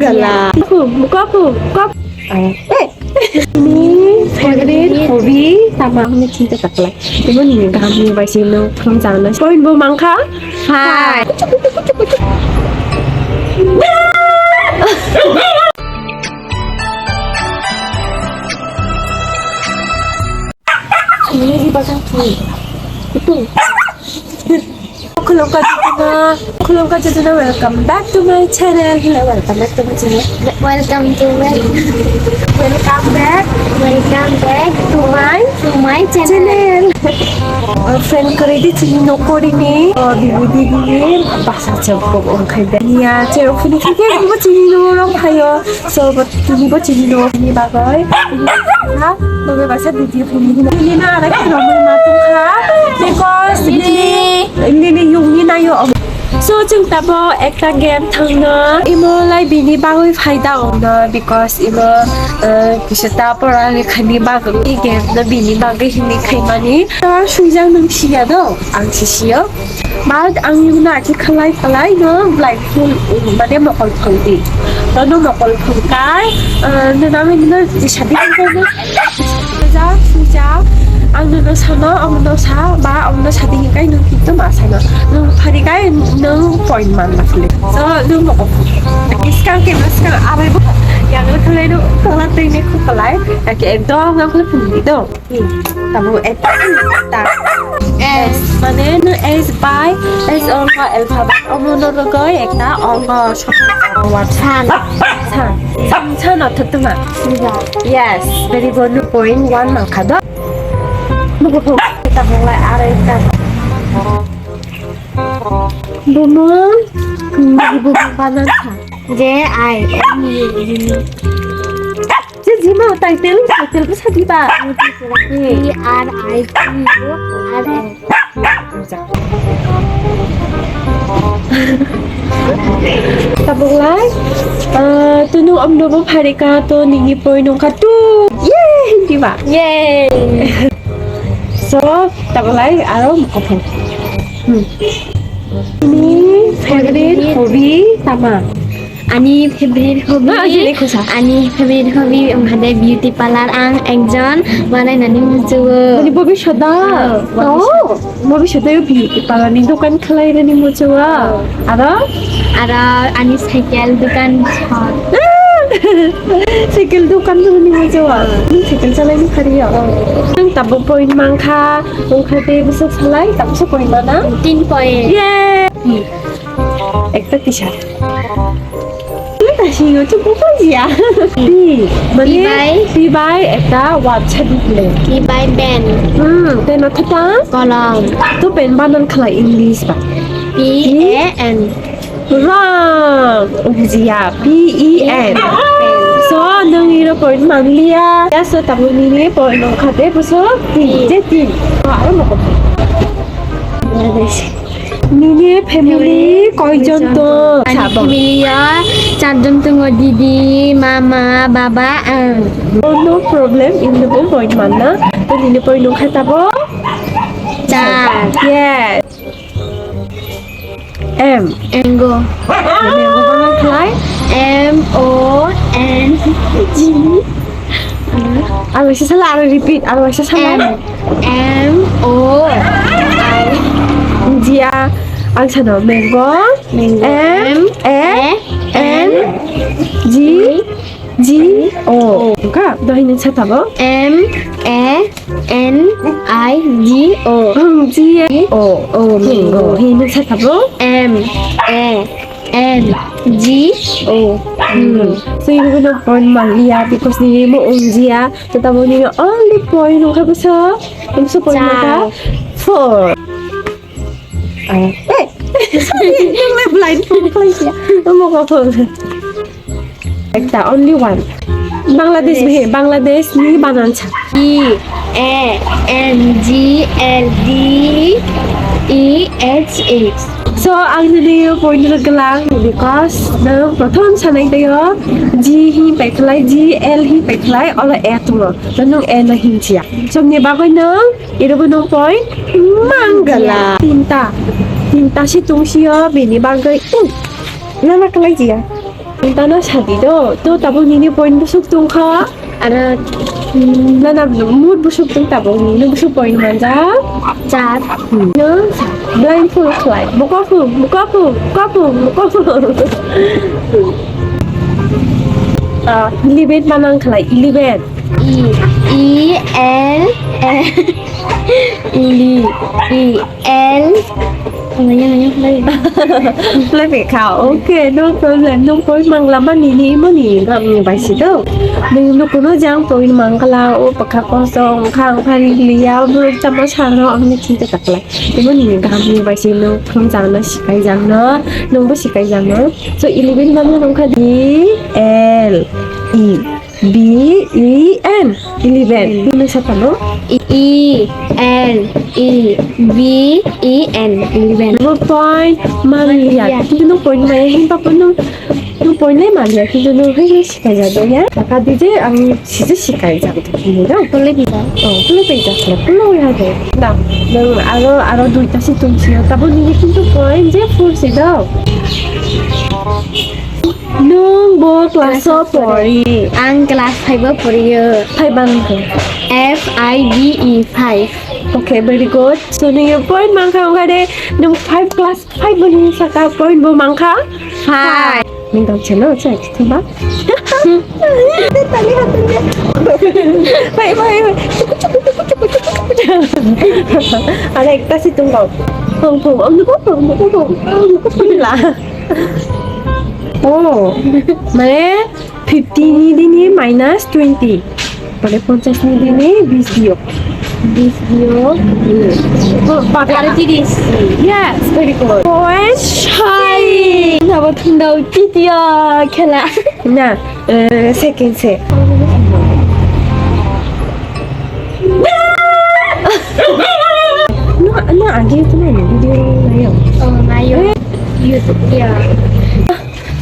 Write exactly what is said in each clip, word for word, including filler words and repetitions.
Sala. Kop, kop, kop. Eh. Ni favorite hobby tama hwnwi chinta ta khlai. Ibo ni gam ni bai se no thum jana. Point bo mangkha. Hai. Khulumkha jotona, khulumkha jotona, welcome back to my channel. Hello, welcome back to my channel. Welcome to my, welcome back, welcome back to my, to my channel. Channel. Friend kwrwi di chini nokori ni, o, bibi didi ni basa chwng kok ongkhai de. Niya, cherok phuni khe khe bo chini norok phaio. So, bo tini bo chini no ni bagwi. Ha, bo be basa video phuni hino. Nini na ara khe romwi ma tongkha. Because nini, nini yung ni nayo. So, chwng tabo ekta game thangno. Imo lai bini bagwi phaida ongno. Because imo, eh, kisa ta pora lekhani bagwi game no bini bagwi hini khaimani. Ta swijak nung siya do. Ang si siyo. But ang yungna ati khalai khalai no blindfold, um, mane mokol phangdi. No, no mokol phangkai, uh, no, no, no, no, sadi phangkai no. Ja, suja, ang no, no sano, ang no sa, ba, ang no sadi hingkai no kintu ma sano. No pharikai no point man na phule. So, no mokol phang. Iskang ke maskang abai bo. Yang khalai no, khalai tei ne khalai. Ake ekdom no khalai phangdi do. Tamo ekta ta. S. Mane no S by S ongkha alphabet. Omo no rogoi ekta ongkha. San. San. San, san no thotma. Yes. Very good. No point one no khado. Buku phone. Kita mulai aroi ta. Bumu. Bumu banan kha. J I M U. Je jima title, title ko sadi ba. T R I T U R L. Tabuk lai, ah, tunu omno bo pharika to nini poi nongkha tu. Yay, hindi ba? Yay. So, tabuk lai, aro mokopong. Hmm. Ni favorite hobby tama? Ani favorite hobby, ah, jene khusa. Ani favorite hobby wngkha de beauty parlor, ang ekjon banainani muchugo. Ani bobiswt da? Oh, bobiswt. Oh, bobiswt o beauty parlor ni dokan khlai rani muchugo. Oh. Aro? Aro ani cycle dokan. Cycle dokan rani muchugo. Oh. Ni cycle chalai ni phariyo. Oh. Nang tabuk point mangkha, wngkha de bwswk salai, tabuk se point mana? Tin point. Yay! Ekta kisa. Tei singo chukuk pajiya. P. Mane P by? P by ekta word sadi le. P by pen. Hmm, pen no thata? Kolom. To pen banan khala English ba? P A N. Wrong. Bujiya. P E N. Pen. So, nung iro point mangliya. Ya, so, tamo nini point no khate, buso? Tin. Tin. Je tin. Oh, aro mo ko. Bangladesh. Nini family koijon tong? Ani family o charjon tongo, didi, mama, baba, ang. Oh, no problem, imni bo point manna. To nini point nung kha tabo? Char. Yes. M. Mango. Mango bono khlai? M O N G. Aro sisa la, aro repeat, aro sisa la. M, M O I. Jia, ang sano mango. Mango. M, M, A, A, N, N, G, G, G, O. O. Ka, dohini sa tabo? M, A, N, I, G, O. Hmm, G, O. O, mango. Hini sa tabo? M, A, N, G, O. Hmm. So, you will not point mangliya because ni mo unjiya. So, tabo ni only point nung kha bwsa. Bwsa point nung kha? Char. Four. Ah, eh. Nung le blind phone khlai siya. Mo ka phone. Ekta, only one. Bangladesh. Bangladesh ni banan sa. E, A, N, G, L, D, E, H, H. So, ang nini point no glang because no prothom sanai tayo G hi paikhlai, G, L hi paikhlai, olo A tungo. To nung A no hinchia. Somni bagwi nung, irobo nung point manggala. Tinta. Tinta si tungsi o, bini bagwi, uh, nana khlai jia. Tano sadi do, to tabuk nini point busuk tungkha. Ara, mm, nana mood busuk tung tabuk nini busuk point manja. Char. No, blindfold khlai. Bukaphum, bukaphum, bukaphum, bukaphum. Ah, eleven manang khlai, eleven. E, E, L, L, E, E, L. Play kha. Okay, no problem. Nung point mangla mani ni mani gam ni bai si do. Nung no kuno jang point mangla o pakha kosong khang phari liya bo tama saro ang ni chinta taklai. Imo ni gam ni bai si nung thum jang na sikai jang na. Nung bo sikai jang na. So eleven mani nung kha D L E. B E N, eleven. Nung sa tamo? E L E V E N, eleven. Bo point manliya. Manliya. Kintu nung point maya hin papa nung, nung point le manliya. Kintu nung hin sikai jado ya. Kaka dije ang sije sikai jado. Kintu dong. Pule pija. Oh, pule pija. Pule pija. Dong. Nung aro, aro duita si tung siyo. Tabo nini kintu point je four si dong. Nung bo class o pori. Ang class five o poriyo. Five ang ko. F I V E, five. Okay, very good. So nung yo point mangkha ongkha de, nung five class five bo nung saka point bo mangkha? Five. Nung dam chelo, chai, thumba. Tali hatun de. Five, five, five. Chuku, chuku, chuku. Are ekta si tung kau. Pung, pung, ang nuko, pung, nuko, pung, ang nuko, pung la. Oh, mane fifty ni dini minus twenty. Mane ponchash ni dini bis diyo. Bis diyo. Oh, bakal. Aro tiris. Yes, very good. Point shai. Nabo thundao titiya khela. Na, eh, second se. No, no, agi tu na video na yo. Oh, na yo. YouTube ya.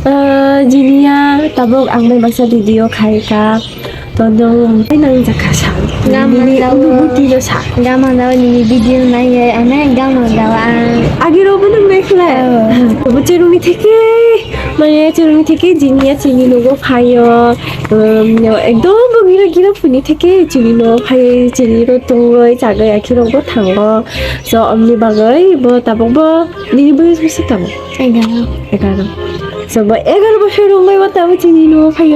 Ah, jiniya, tabuk ang bai baksa video khai ka. To nung bai nang jakha sa. Gam nini mandawo. Unubhuti no sa. Gam mandawo nini video nai ye, ane gam mandawo ang. Agi ro bo nung nai khlai. Oh. Bo cherung ni theke, mane cherung ni theke jiniya chini nogo phaio. Um, ekdom bo gira gira phuni theke chini nogo phai, chini ro tungoi chagai akhirok bo thango. So, omni bagoi bo tabuk bo nini boyos bwswk tabuk? Egaro. Egaro. So, bo egaro bosor rwngbai bo tabuk chini nogo phaio.